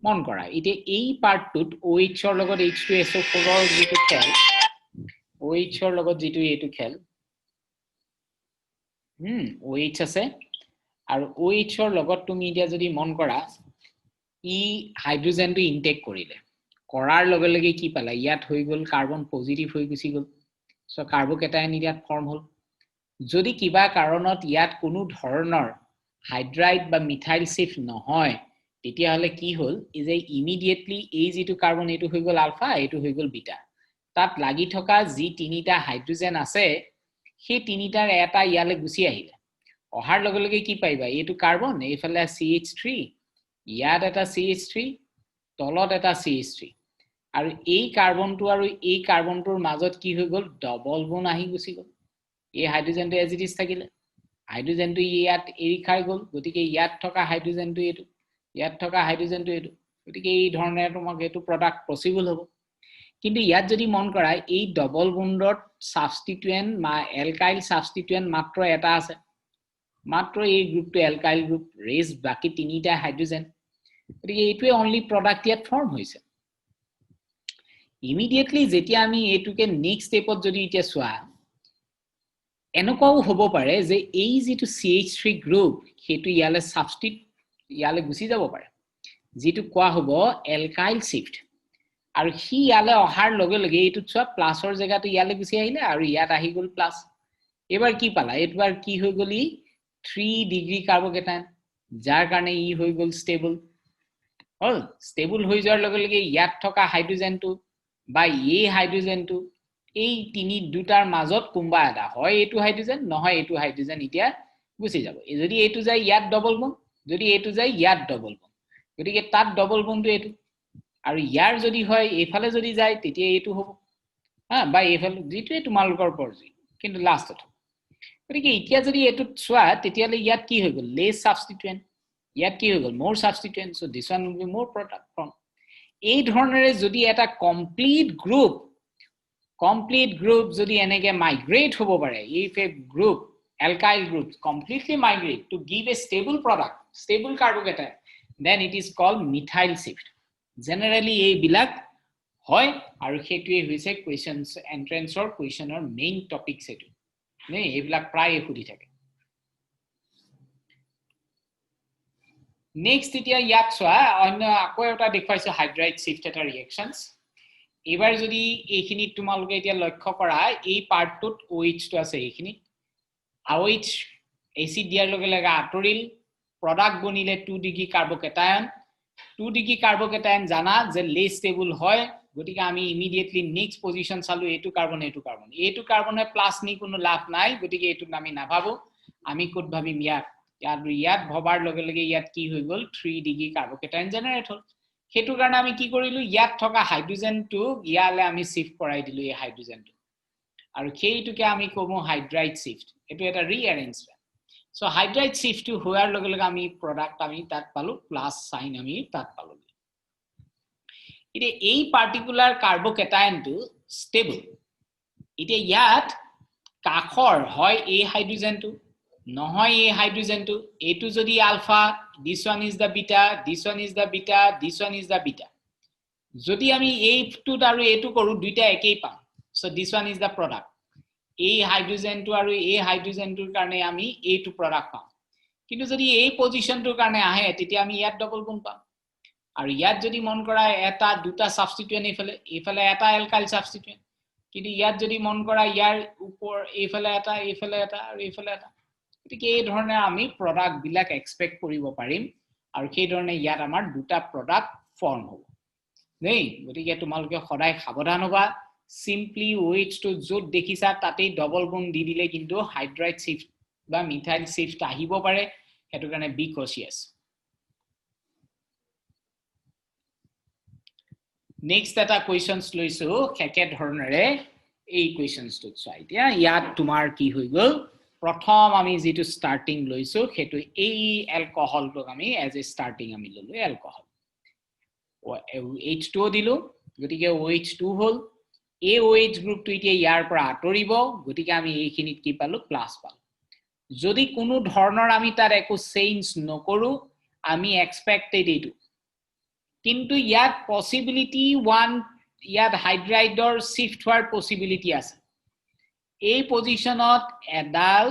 মন কৰা, এতিয়া এই পাৰ্টটোত অ' এইচৰ লগত H2SO4ৰ যিটো খেল, অ' এইচৰ লগত যিটো এইটো খেল, অ' এইচ আছে, আৰু অ' এইচৰ লগত তুমি এতিয়া যদি মন কৰা, ই হাইড্ৰজেনটো ইনটেক কৰিলে, কৰাৰ লগে লগে কি পালা, ইয়াত হৈ গ'ল কাৰ্বন পজিটিভ হৈ গুচি গ'ল। চ' কাৰ্বকেটায়ন ইয়াত ফৰ্ম হ'ল। যদি কিবা কাৰণত ইয়াত কোনো ধৰণৰ হাইড্ৰাইড বা মিথাইল চিফ্ট নহয়, তেতিয়াহ'লে কি হ'ল যে ইমিডিয়েটলি এই যিটো কাৰ্বন, এইটো হৈ গ'ল আলফা, এইটো হৈ গ'ল বিটা। তাত লাগি থকা যি তিনিটা হাইড্ৰজেন আছে, সেই তিনিটাৰ এটা ইয়ালৈ গুচি আহিলে। অহাৰ লগে লগে কি পাৰিবা, এইটো কাৰ্বন, এইফালে CH3, ইয়াত এটা CH3, তলত এটা CH3, আৰু এই কাৰ্বনটো আৰু এই কাৰ্বনটোৰ মাজত কি হৈ গ'ল, ডবল বন আহি গুচি গ'ল। এই হাইড্ৰজেনটো এজ it is থাকিলে, হাইড্ৰজেনটো ইয়াত এৰি খাই গ'ল। গতিকে ইয়াত থকা হাইড্ৰজেনটো এইটো, ইয়াত থকা হাইড্ৰজেনটো এইটো। গতিকে এই ধৰণে তোমাক এইটো প্ৰডাক্ট পচিবল হ'ব। কিন্তু ইয়াত যদি মন কৰা, এই ডবল বণ্ডত ছাবষ্টিটুৱেণ্ট বা এলকাইল ছাবষ্টিটুৱেণ্ট মাত্ৰ এটা আছে, মাত্ৰ এই গ্ৰুপটো এলকাইল গ্ৰুপ, ৰেষ্ট বাকী তিনিটা হাইড্ৰজেন। গতিকে এইটোৱে অনলি প্ৰডাক্ট ইয়াত ফৰ্ম হৈছে। ইমিডিয়েটলি যেতিয়া আমি এইটোকে নেক্সট ষ্টেপত যদি এতিয়া চোৱা, এনেকুৱাও হ'ব পাৰে যে এই যিটো CH3 group, সেইটো ইয়ালৈ ছাবষ্টিট ইয়ালৈ গুচি যাব পাৰে, যিটো কোৱা হ'ব এলকাইল চিফ্ট। আৰু সি ইয়ালৈ অহাৰ লগে লগে এইটোত চোৱা, প্লাছৰ জেগাটো ইয়ালৈ গুচি আহিলে আৰু ইয়াত আহি গ'ল প্লাছ। এইবাৰ কি পালা, এইবাৰ কি হৈ গ'ল, ই 3 ডিগ্ৰী কাৰ্বকেটায়ন, যাৰ কাৰণে ই হৈ গ'ল ষ্টেবল হ'ল। ষ্টেবল হৈ যোৱাৰ লগে লগে ইয়াত থকা হাইড্ৰজেনটো বা এই হাইড্ৰজেনটো, এই তিনি দুটাৰ মাজত কোনোবা এটা হয়, এইটো হাইড্ৰজেন নহয় এইটো হাইড্ৰজেন এতিয়া গুচি যাব। যদি এইটো যায় ইয়াত ডবল বন, যদি এইটো যায় ইয়াত ডবল বন, গতিকে তাত ডবল বনটো এইটো, আৰু ইয়াৰ যদি হয় এইফালে যদি যায় তেতিয়া এইটো হ'ব, হা, বা এইফালে যিটোৱে তোমালোকৰ মৰ্জি, কিন্তু লাষ্টত হ'ব। গতিকে এতিয়া যদি এইটোত চোৱা, তেতিয়াহ'লে ইয়াত কি হৈ গ'ল, লেছ ছাবষ্টিটুৱেণ্ট, ইয়াত কি হৈ গ'ল, more substituent. So this one will be more product form. এই ধৰণেৰে যদি এটা কমপ্লিট গ্ৰুপ যদি এনেকে মাইগ্ৰেট হ'ব পাৰে, if a group, alkyl group, completely migrate to give a stable product, stable carbocation, then it is called methyl shift. Generally এইবিলাক হয়, আৰু সেইটোৱে হৈছে কুৱেশ্যনছ, এণ্ট্ৰেন্সৰ কুৱেশ্যনৰ মেইন টপিকছ এইটো নে, এইবিলাক প্ৰায়ে সুধি থাকে। নেক্সট এতিয়া ইয়াত চোৱা, অন্য আকৌ এটা দেখুৱাইছো হাইড্ৰাইড চিফ্ট এটা ৰিয়েকশ্যনছ। এইবাৰ যদি এইখিনিত তোমালোকে এতিয়া লক্ষ্য কৰা, এই পাৰ্টটোত অ' এইচটো আছে, এইখিনিত OH এচিড দিয়াৰ লগে লগে আঁতৰিল, প্ৰডাক্ট বনিলে 2 ডিগ্ৰী কাৰ্বকেটায়ন। 2 ডিগ্ৰী কাৰ্বকেটায়ন জানা যে লেছ ষ্টেবল হয়। গতিকে আমি ইমিডিয়েটলি নেক্সট পজিশ্যন চালো, এইটো কাৰ্বন, এইটো কাৰ্বন, এইটো কাৰ্বনে প্লাছ নি কোনো লাভ নাই, গতিকে এইটোক আমি নাভাবো। আমি ক'ত ভাবিম, ইয়াত। ইয়াত ভবাৰ লগে লগে ইয়াত কি হৈ গ'ল, 3 ডিগ্ৰী কাৰ্বকেটায়ন জেনেৰেট হ'ল। সেইটো কাৰণে আমি কি কৰিলো, ইয়াত থকা হাইড্ৰজেনটো ইয়ালৈ আমি চিফ্ট কৰাই দিলো, এই হাইড্ৰজেনটো, আৰু সেইটোকে আমি কমো হাইড্ৰাইড চিফ্ট। এইটো এটা ৰিএৰেঞ্জমেণ্ট। চ' হাইড্ৰাইড চিফ্টটো হোৱাৰ লগে লগে আমি প্ৰডাক্ট আমি তাত পালো, প্লাছ চাইন আমি তাত পালো। এতিয়া এই পাৰ্টিকুলাৰ কাৰ্বকেটায়নটো ষ্টেবল। এতিয়া ইয়াত কাষৰ হয় এই হাইড্ৰজেনটো নহয় এই হাইড্ৰজেনটো, এইটো যদি alpha, this one is the beta, this one is the beta, this one is the beta. যদি আমি এইটোত আৰু এইটো কৰোঁ, দুইটা একেই পাম। So this one is the product. এই হাইড্ৰজেনটো আৰু এই হাইড্ৰজেনটোৰ কাৰণে আমি এইটো প্ৰডাক্ট পাম। কিন্তু যদি এই পজিশ্যনটোৰ কাৰণে আহে, তেতিয়া আমি ইয়াত ডবল বন পাম। আৰু ইয়াত যদি মন কৰা, এটা দুটা ছাবষ্টিটুৱেণ্ট এইফালে, এইফালে এটা এলকাইল ছাবষ্টিটুৱেণ্ট। কিন্তু ইয়াত যদি মন কৰা, ইয়াৰ ওপৰ এইফালে এটা, এইফালে এটা আৰু এইফালে এটা। গতিকে এই ধৰণে আমি প্ৰডাক্টবিলাক এক্সপেক্ট কৰিব পাৰিম আৰু সেইধৰণে ইয়াত আমাৰ দুটা প্ৰডাক্ট ফৰ্ম হ'ব দেই। গতিকে তোমালোকে সদায় সাৱধান হ'বা। চিম্পলি ৱেইটটো য'ত দেখিছা তাতেই ডবল বণ্ড দি দিলে কিন্তু হাইড্ৰাইড চিফ্ট বা মিথাইল চিফ্ট আহিব পাৰে। সেইটো কাৰণে বি কচিয়াছ। নেক্সট এটা কুৱেশ্যনছ লৈছো একেধৰণেৰে। এই কুৱেশ্যনছটোত চোৱা, এতিয়া ইয়াত তোমাৰ কি হৈ গ'ল? প্ৰথম আমি যিটো ষ্টাৰ্টিং লৈছো, সেইটো এই এলকহলটোক আমি এজ এ ষ্টাৰ্টিং আমি ললো এলকহল, এইচ টুও দিলো, গতিকে অ' এইচ টু হ'ল। এই অ' এইচ গ্ৰুপটো এতিয়া ইয়াৰ পৰা আঁতৰিব, গতিকে আমি এইখিনিত কি পালো? প্লাছ পালো। যদি কোনো ধৰণৰ আমি তাত একো চেঞ্জ নকৰো, আমি এক্সপেক্টেড এইটো। কিন্তু ইয়াত পচিবিলিটি ওৱান, ইয়াত হাইড্ৰাইডৰ চিফ্ট হোৱাৰ পচিবিলিটি আছে। এই পজিশ্যনত এডাল,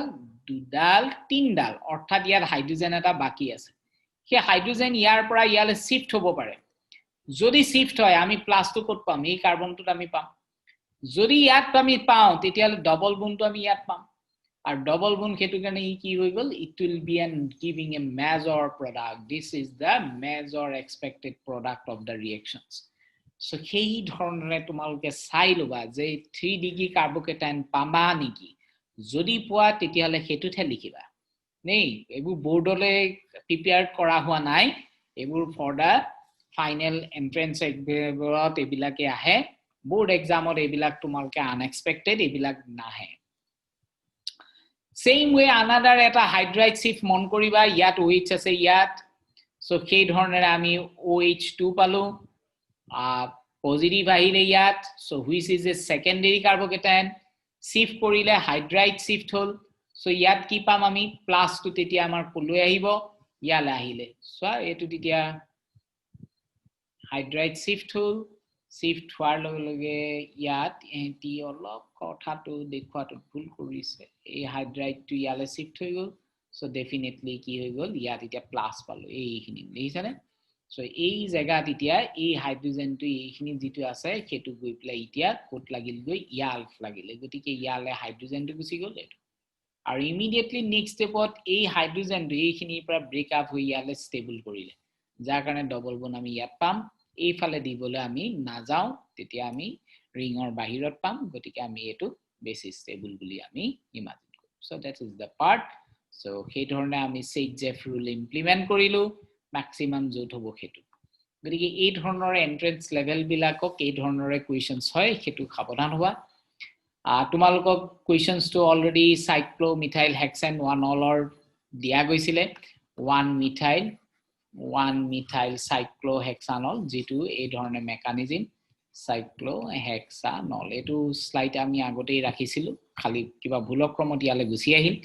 দুডাল, তিনডাল, অৰ্থাৎ ইয়াত হাইড্ৰজেন এটা বাকী আছে। সেই হাইড্ৰজেন ইয়াৰ পৰা ইয়ালৈ চিফ্ট হ'ব পাৰে। যদি চিফ্ট হয়, আমি প্লাছটো ক'ত পাম? এই কাৰ্বনটোত আমি পাম। যদি ইয়াত আমি পাওঁ, তেতিয়াহ'লে ডবল বনটো আমি ইয়াত পাম আৰু ডবল বন সেইটো কাৰণে ই কি হৈ গ'ল? It will be an giving a major product. This is the major expected product of the reactions. So সেই ধৰণেৰে তোমালোকে চাই ল'বা যে 3 ডিগ্ৰী কাৰ্বকেটাইন পাবা নেকি। যদি পোৱা, তেতিয়াহ'লে সেইটোতহে লিখিবা দেই। এইবোৰ বৰ্ডলৈ প্ৰিপেয়াৰ কৰা হোৱা নাই। এইবোৰ ফৰ the final entrance এক্সামত এইবিলাকে আহে। বৰ্ড এক্সামত এইবিলাক তোমালোকে আনএক্সপেক্টেড এইবিলাক নাহে। ছেইম ৱে আনাডাৰ এটা হাইড্ৰাইড চিফ্ট মন কৰিবা। ইয়াত অ' এইচ আছে ইয়াত। চ' সেই ধৰণেৰে আমি অ' এইচ টু পালো, পজিটিভ আহিলে ইয়াত। So which is a secondary carbocation. Shift কৰিলে, হাইড্ৰাইড চিফ্ট হ'ল। চ' ইয়াত কি পাম আমি? প্লাছটো তেতিয়া আমাৰ কলৈ আহিব? ইয়ালৈ আহিলে। চোৱা, এইটো তেতিয়া হাইড্ৰাইড চিফ্ট হ'ল। চিফ্ট হোৱাৰ লগে লগে ইয়াত এহেঁতি অলপ কথাটো দেখুৱাটোত ভুল কৰিছে। এই হাইড্ৰাইডটো ইয়ালৈ চিফ্ট হৈ গ'ল। চ' ডেফিনেটলি কি হৈ গ'ল? ইয়াত এতিয়া প্লাছ পালো এইখিনি, দেখিছানে? চ' এই জেগাত এতিয়া এই হাইড্ৰজেনটো এইখিনি যিটো আছে, সেইটো গৈ পেলাই এতিয়া ক'ত লাগিলগৈ? ইয়াত লাগিলে। গতিকে ইয়ালে হাইড্ৰজেনটো গুচি গ'ল এইটো। আৰু ইমিডিয়েটলি নেক্সট ষ্টেপত এই হাইড্ৰজেনটো এইখিনিৰ পৰা ব্ৰেক আপ হৈ ইয়ালে ষ্টেবল কৰিলে, যাৰ কাৰণে ডবল বন আমি ইয়াত পাম। এইফালে দিবলৈ আমি নাযাওঁ, তেতিয়া আমি ৰিঙৰ বাহিৰত পাম। গতিকে আমি এইটো বেছি ষ্টেবল বুলি আমি ইমাজিন কৰোঁ। So that is the part. So সেই ধৰণে আমি চেইটজেফ ৰুল ইমপ্লিমেণ্ট কৰিলোঁ, মেক্সিমাম য'ত হ'ব সেইটো। গতিকে এই ধৰণৰ এণ্ট্ৰেঞ্চ লেভেলবিলাকক এই ধৰণৰে কুৱেশ্যনছ হয়, সেইটো সাৱধান হোৱা। তোমালোকক কুৱেশ্যনছটো অলৰেডি চাইক্ল' মিথাইল হেক্সেন ওৱান অলৰ দিয়া গৈছিলে, 1 methyl 1 methyl cyclohexanol, যিটো এই ধৰণে মেকানিজিম চাইক্ল' হেক্সানল। এইটো শ্লাইড আমি আগতেই ৰাখিছিলোঁ, খালি কিবা ভুলক্ৰমত ইয়ালৈ গুচি আহিল।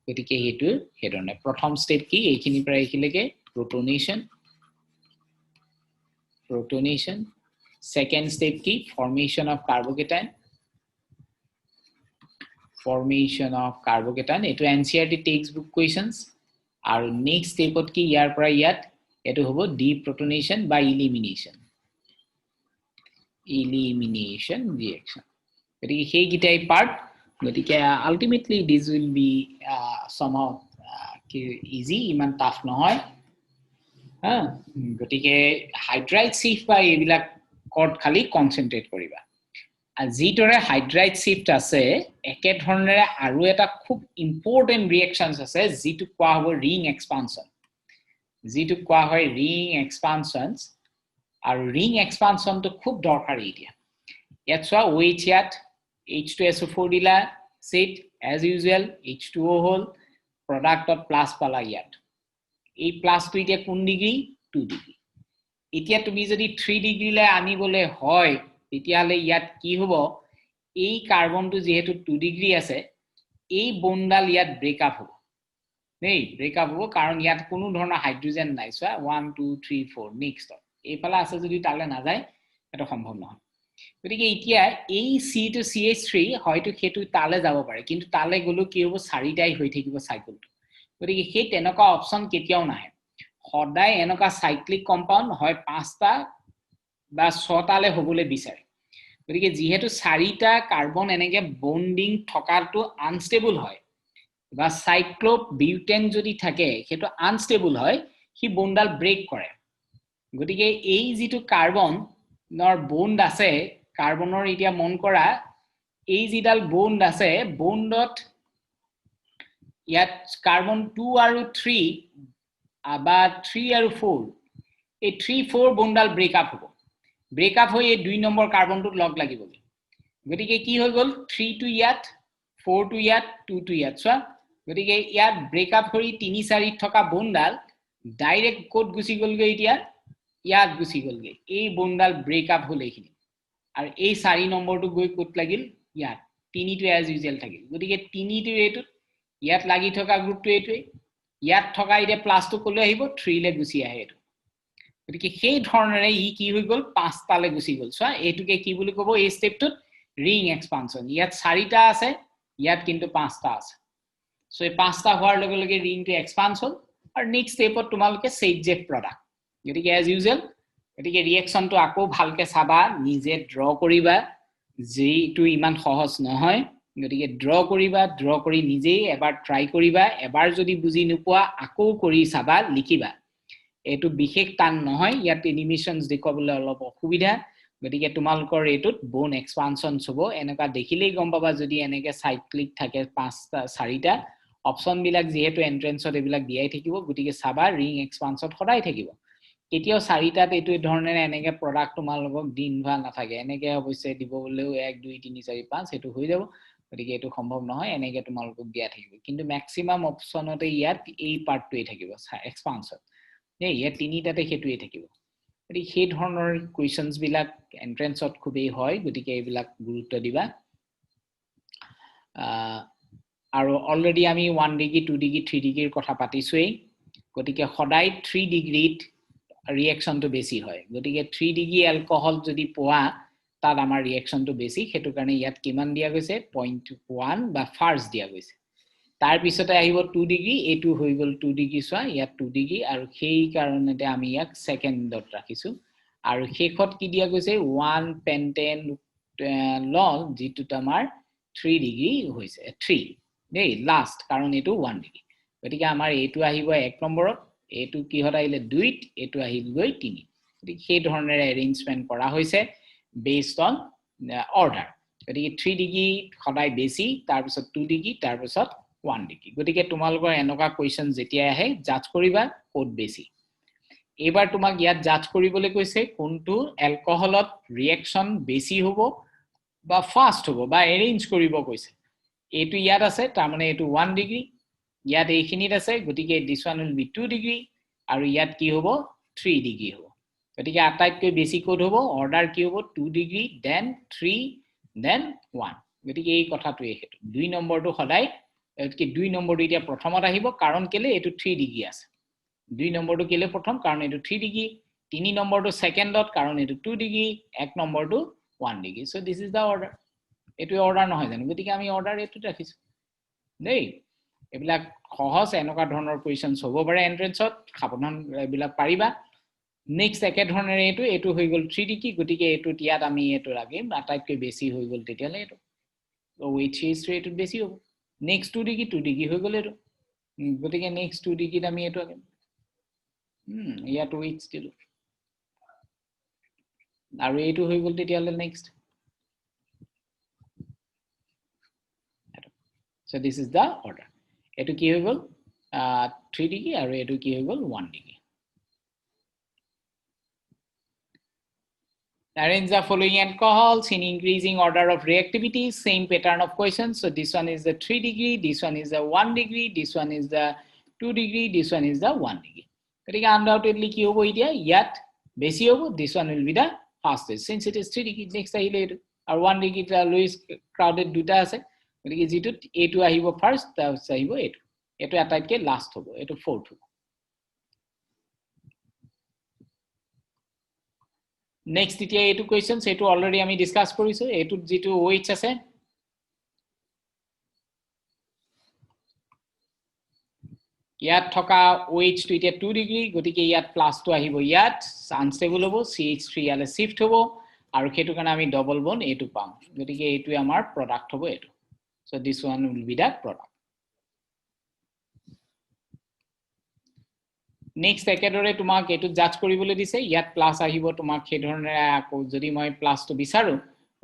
গতিকে সেইটো সেইধৰণে প্ৰথম ষ্টেপ কি? এইখিনিৰ পৰা এইখিনিলৈকে প্ৰটনেশ্যন, প্ৰটনেশ্যন। ছেকেণ্ড ষ্টেপ কি? Formation of carbocation, formation of carbocation. এইটো এনচিআৰটি টেক্সট বুক কুৱেশ্যনছ। আৰু নেক্সট ষ্টেপত কি? ইয়াৰ পৰা ইয়াত এইটো হ'ব ডিপ্ৰটনেশ্যন বা ইলিমিনেশ্যন, ইলিমিনেশ্যন ৰিয়েকশ্যন। গতিকে সেইকেইটাই পাৰ্ট। গতিকে ultimately this will be somehow easy, ইমান টাফ নহয় হা। গতিকে হাইড্ৰাইড চিফ্ট বা এইবিলাক কত খালি কনচেনট্ৰেট কৰিবা। যিদৰে হাইড্ৰাইড চিফ্ট আছে, একেধৰণেৰে আৰু এটা খুব ইম্পৰ্টেণ্ট ৰিয়েকশ্যনছ আছে, যিটো কোৱা হ'ব ৰিং এক্সপানশ্যন, যিটো কোৱা হয় ৰিং এক্সপানশ্যনছ। আৰু ৰিং এক্সপানশ্যনটো খুব দৰকাৰী। এতিয়া ইয়াত চোৱা, অ' এইচ ইয়াত H2SO4 দিলা, set as usual H2O হ'ল, প্ৰডাক্টত প্লাছ পালা ইয়াত। এই প্লাছটো এতিয়া কোন ডিগ্ৰী? 2 ডিগ্ৰী। এতিয়া তুমি যদি 3 ডিগ্ৰীলৈ আনিবলৈ হয়, তেতিয়াহ'লে ইয়াত কি হ'ব? এই কাৰ্বনটো যিহেতু 2 ডিগ্ৰী আছে, এই বনডাল ইয়াত ব্ৰেকআপ হ'ব দেই। ব্ৰেকআপ হ'ব কাৰণ ইয়াত কোনো ধৰণৰ হাইড্ৰজেন নাই। চোৱা, ওৱান, টু, থ্ৰী, ফ'ৰ, নেক্সটত এইফালে আছে যদি তালৈ নাযায়, সেইটো সম্ভৱ নহয়। গতিকে এতিয়া এই C two C H three হয়তো সেইটো তালৈ যাব পাৰে, কিন্তু তালৈ গ'লেও কি হ'ব? চাৰিটাই হৈ থাকিব চাইকেলটো। গতিকে সেই তেনেকুৱা অপশ্যন কেতিয়াও নাহে। সদায় এনেকুৱা চাইক্লিক কম্পাউণ্ড হয় 5টা বা 6টালে হ'বলৈ বিচাৰে। গতিকে যিহেতু 4টা কাৰ্বন এনেকে বণ্ডিং থকাটো আনষ্টেবল হয় বা চাইক্লোবিউটেন যদি থাকে সেইটো আনষ্টেবল হয়, সি বণ্ডডাল ব্ৰেক কৰে। গতিকে এই যিটো কাৰ্বনৰ বণ্ড আছে, কাৰ্বনৰ এতিয়া মন কৰা এই যিডাল বণ্ড আছে, বণ্ডত ইয়াত কাৰ্বন 2 আৰু 3 বা 3 আৰু 4, এই 3 4 বণ্ডডাল ব্ৰেকআপ হ'ব। ব্ৰেকআপ হৈ এই 2 নম্বৰ কাৰ্বনটোত লগ লাগিবগৈ। গতিকে কি হৈ গ'ল, 3টো ইয়াত, 4টো ইয়াত, 2টো ইয়াত, চোৱা। গতিকে ইয়াত ব্ৰেকআপ কৰি 3 4 থকা বণ্ডডাল ডাইৰেক্ট ক'ত গুচি গ'লগৈ, এতিয়া ইয়াত গুচি গ'লগৈ। এই বণ্ডডাল ব্ৰেকআপ হ'ল এইখিনি, আৰু এই 4 নম্বৰটো গৈ ক'ত লাগিল, ইয়াত। 3টো এজ ইউজুৱেল থাকিল। গতিকে 3টো এইটোত, ইয়াত লাগি থকা গ্ৰুপটো এইটোৱেই, ইয়াত থকা এতিয়া প্লাছটো ক'লৈ আহিব, 3লে গুচি আহে এইটো। গতিকে সেই ধৰণেৰে ই কি হৈ গ'ল, 5টালে গুচি গ'ল। চোৱা, এইটোকে কি বুলি ক'ব এই ষ্টেপটোত, ৰিং এক্সপানশ্যন। ইয়াত 4টা আছে, ইয়াত কিন্তু 5টা আছে। চ' এই 5টা হোৱাৰ লগে লগে ৰিংটো এক্সপান্স হ'ল, আৰু নেক্সট ষ্টেপত তোমালোকে চেইজেফ প্ৰডাক্ট। গতিকে এজ ইউজুৱেল, গতিকে ৰিয়েকশ্যনটো আকৌ ভালকে চাবা, নিজে ড্ৰ কৰিবা, যিটো ইমান সহজ নহয়। গতিকে ড্ৰ কৰিবা, ড্ৰ কৰি নিজেই এবাৰ ট্ৰাই কৰিবা, এবাৰ যদি বুজি নোপোৱা আকৌ কৰি চাবা, লিখিবা। এইটো বিশেষ টান নহয়, ইয়াত এনিমেশ্যনছ দেখুৱাবলৈ অলপ অসুবিধা। গতিকে তোমালোকৰ এইটোত বন এক্সপানশ্যনছ হ'ব। এনেকুৱা দেখিলেই গম পাবা যদি এনেকে চাইক্লিক থাকে 5টা 4টা, অপশ্যনবিলাক যিহেতু এণ্ট্ৰেঞ্চত এইবিলাক দিয়াই থাকিব, গতিকে চাবা ৰিং এক্সপানশ্যন সদায় থাকিব। কেতিয়াও 4টাত এইটো ধৰণেৰে এনেকে প্ৰডাক্ট তোমালোকক দিন হোৱা নাথাকে। এনেকে অৱশ্যে দিবলৈও 1 2 3 4 5 সেইটো হৈ যাব, গতিকে এইটো সম্ভৱ নহয়, এনেকে তোমালোকক দিয়া থাকিব। কিন্তু মেক্সিমাম অপশ্যনতে ইয়াত এই পাৰ্টটোৱেই থাকিব এক্সপানশ্যন, দেই, ইয়াত 3টাতে সেইটোৱেই থাকিব। গতিকে সেই ধৰণৰ কুৱেশ্যনছবিলাক এণ্ট্ৰেঞ্চত খুবেই হয়, গতিকে এইবিলাক গুৰুত্ব দিবা। আৰু অলৰেডি আমি 1 ডিগ্ৰী, 2 ডিগ্ৰী, 3 ডিগ্ৰীৰ কথা পাতিছোৱেই। গতিকে সদায় 3 ডিগ্ৰীত ৰিয়েকশ্যনটো বেছি হয়। গতিকে 3 ডিগ্ৰী এলকহল যদি পোৱা, তাত আমাৰ ৰিয়েকশ্যনটো বেছি। সেইটো কাৰণে ইয়াত কিমান দিয়া গৈছে, 0.1 বা ফাৰ্ষ্ট দিয়া গৈছে। তাৰপিছতে আহিব 2 ডিগ্ৰী, এইটো হৈ গ'ল 2 ডিগ্ৰী, চোৱা ইয়াত 2 ডিগ্ৰী, আৰু সেই কাৰণতে আমি ইয়াক ছেকেণ্ডত ৰাখিছোঁ। আৰু শেষত কি দিয়া গৈছে, 1 পেণ্টেন লল, যিটোত আমাৰ 3 ডিগ্ৰী হৈছে, 3 দেই লাষ্ট, কাৰণ এইটো 1 ডিগ্ৰী। গতিকে আমাৰ এইটো আহিব 1 নম্বৰত, এইটো কিহত আহিলে 2ত, এইটো আহিল গৈ 3। গতিকে সেই ধৰণেৰে এৰেঞ্জমেণ্ট কৰা হৈছে বেছড অন অৰ্ডাৰ। গতিকে 3 ডিগ্ৰী সদায় বেছি, তাৰপিছত 2 ডিগ্ৰী, তাৰপিছত 1 ডিগ্ৰী। গতিকে তোমালোকৰ এনেকুৱা কুৱেশ্যন যেতিয়াই আহে জাজ কৰিবা ক'ত বেছি। এইবাৰ তোমাক ইয়াত জাজ কৰিবলৈ কৈছে কোনটো এলকহলত ৰিয়েকশ্যন বেছি হ'ব বা ফাষ্ট হ'ব বা এৰেঞ্জ কৰিব কৈছে। এইটো ইয়াত আছে, তাৰমানে এইটো 1 ডিগ্ৰী, ইয়াত এইখিনিত আছে, গতিকে this one will be 2 degree, আৰু ইয়াত কি হ'ব, 3 ডিগ্ৰী হ'ব। গতিকে আটাইতকৈ বেছি ক'ত হ'ব, অৰ্ডাৰ কি হ'ব, 2 ডিগ্ৰী, then 3, then 1। গতিকে এই কথাটোৱে সেইটো 2 নম্বৰটো সদায়, গতিকে 2 নম্বৰটো এতিয়া প্ৰথমত আহিব, কাৰণ কেলে এইটো 3 ডিগ্ৰী আছে। 2 নম্বৰটো কেলে প্ৰথম, কাৰণ এইটো 3 ডিগ্ৰী। 3 নম্বৰটো ছেকেণ্ডত, কাৰণ এইটো 2 ডিগ্ৰী। 1 নম্বৰটো 1 degree. So this is the order. এইটোৱে অৰ্ডাৰ নহয় জানো, গতিকে আমি অৰ্ডাৰ এইটোত ৰাখিছোঁ দেই। এইবিলাক সহজ, এনেকুৱা ধৰণৰ কুৱেশ্যনছ হ'ব পাৰে এণ্ট্ৰেঞ্চত, সাৱধান এইবিলাক পাৰিবা। নেক্সট একেধৰণেৰে এইটো হৈ গ'ল 3 ডিগ্ৰী, গতিকে এইটোত ইয়াত আমি এইটো ৰাখিম, আটাইতকৈ বেছি হৈ গ'ল তেতিয়াহ'লে এইটো OH এইটোত বেছি হ'ব। নেক্সট 2 ডিগ্ৰী, 2 ডিগ্ৰী হৈ গ'ল এইটো, গতিকে নেক্সট 2 ডিগ্ৰীত আমি এইটো আঁকিম। ইয়াত OH দিলোঁ, আৰু এইটো হৈ গ'ল তেতিয়াহ'লে next. So this is the order. এইটো কি হৈ গ'ল, 3 ডিগ্ৰী, আৰু এইটো কি হৈ গ'ল, 1 degree. Arrange the following alcohols in increasing order of reactivity, same pattern of questions. So this one is the 3 degree, this one is the 1 degree, this one is the 2 degree, this one is the 1 degree. গতিকে undoubtedly কি হ'ব এতিয়া, ইয়াত বেছি হ'ব, this one will be the fastest since it is 3 degree. Next আহিলে এইটো, আৰু 1 degree Louis crowded দুটা আছে, গতিকে যিটোত এইটো আহিব ফাৰ্ষ্ট, তাৰপিছত আহিব এইটো, এইটো আটাইতকৈ লাষ্ট হ'ব, এইটো ফ'ৰ্থ হ'ব। নেক্সট এতিয়া এইটো কুৱেশ্যন, এইটো অলৰেডি আমি ডিছকাছ কৰিছোঁ। এইটোত যিটো OH আছে, ইয়াত থকা অ' এইচটো এতিয়া 2 ডিগ্ৰী, গতিকে ইয়াত প্লাছটো আহিব, ইয়াত আনষ্টেবল হ'ব, CH3 ইয়ালৈ শ্বিফ্ট হ'ব আৰু সেইটো কাৰণে আমি ডবল বন এইটো পাম। গতিকে এইটোৱে আমাৰ প্ৰডাক্ট হ'ব এইটো। So this one will be the product. Next, একেদৰে তোমাক এইটো জাজ কৰিবলৈ দিছে। ইয়াত প্লাছ আহিব তোমাক, সেইধৰণেৰে আকৌ যদি মই প্লাছটো বিচাৰোঁ,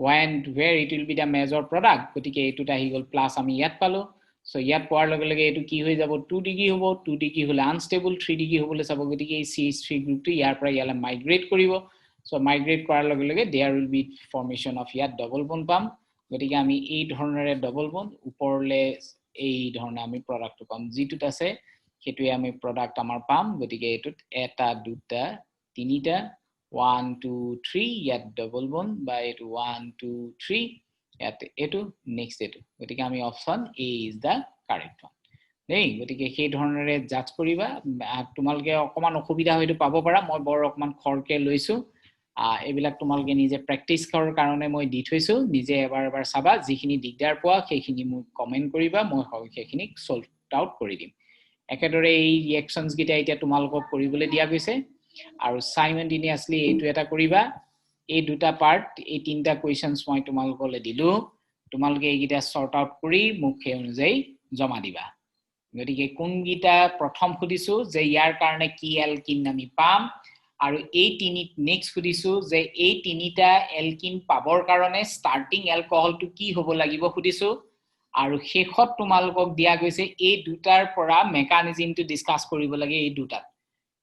when where it will be the major product? গতিকে এইটোত আহি গ'ল প্লাছ, আমি ইয়াত পালোঁ। চ' ইয়াত পোৱাৰ লগে লগে এইটো কি হৈ যাব? 2 ডিগ্ৰী হ'ব। 2 ডিগ্ৰী হ'লে আনষ্টেবল, 3 ডিগ্ৰী হ'বলৈ চাব। গতিকে এই CH3 গ্ৰুপটো ইয়াৰ পৰা ইয়ালৈ মাইগ্ৰেট কৰিব। চ' মাইগ্ৰেট কৰাৰ লগে লগে there will be formation of ইয়াত ডবল বন পাম। গতিকে আমি এই ধৰণেৰে ডবল বন ওপৰলৈ এই ধৰণে আমি প্ৰডাক্টটো পাম। যিটোত আছে সেইটোৱে আমি প্ৰডাক্ট আমাৰ পাম। গতিকে এইটোত এটা, দুটা, তিনিটা, ওৱান, টু, থ্ৰী, ইয়াত ডবল বন বা এইটো ওৱান, টু, থ্ৰী, ইয়াত এইটো, নেক্সট এইটো। গতিকে আমি option A is the correct one দেই। গতিকে সেই ধৰণেৰে জাজ কৰিবা। তোমালোকে অকণমান অসুবিধা হয়তো পাব পাৰা, মই বৰ অকণমান খৰকে লৈছোঁ। এইবিলাক তোমালোকে নিজে প্ৰেক্টিচ কৰাৰ কাৰণে মই দি থৈছোঁ। নিজে এবাৰ এবাৰ চাবা, যিখিনি দিগদাৰ পোৱা সেইখিনি মোক কমেণ্ট কৰিবা, মই সেইখিনি চল্ভ আউট কৰি দিম। একেদৰে এই ৰিয়েকশ্যনছকেইটা এতিয়া তোমালোকক কৰিবলৈ দিয়া গৈছে আৰু চাইমেণ্টেনিয়াছলি এইটো এটা কৰিবা। এই দুটা পাৰ্ট, এই তিনিটা কুৱেশ্যনছ মই তোমালোকলৈ দিলোঁ। তোমালোকে এইকেইটা চৰ্ট আউট কৰি মোক সেই অনুযায়ী জমা দিবা। গতিকে কোনকেইটা প্ৰথম সুধিছোঁ যে ইয়াৰ কাৰণে কি এলকিন আমি পাম আৰু এই তিনি, নেক্সট সুধিছোঁ যে এই তিনিটা এলকিন পাবৰ কাৰণে ষ্টাৰ্টিং এলকহলটো কি হ'ব লাগিব সুধিছোঁ আৰু শেষত তোমালোকক দিয়া গৈছে এই দুটাৰ পৰা মেকানিজিমটো ডিছকাছ কৰিব লাগে এই দুটাত।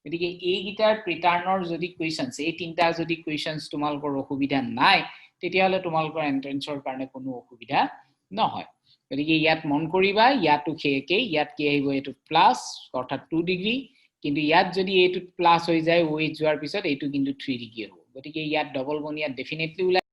গতিকে এইকেইটাৰ প্ৰিটাৰ্ণৰ যদি কুৱেশ্যনছ, এই তিনিটা যদি কুৱেশ্যনছ তোমালোকৰ অসুবিধা নাই, তেতিয়াহ'লে তোমালোকৰ এণ্ট্ৰেঞ্চৰ কাৰণে কোনো অসুবিধা নহয়। গতিকে ইয়াত মন কৰিবা, ইয়াতো সেই একেই। ইয়াত কি আহিব? এইটো প্লাছ, অৰ্থাৎ 2 ডিগ্ৰী। কিন্তু ইয়াত যদি এইটোত প্লাছ হৈ যায় অ' এইচ যোৱাৰ পিছত, এইটো কিন্তু 3 ডিগ্ৰী হ'ব। গতিকে ইয়াত ডবল বন ইয়াত ডেফিনেটলি ওলাই।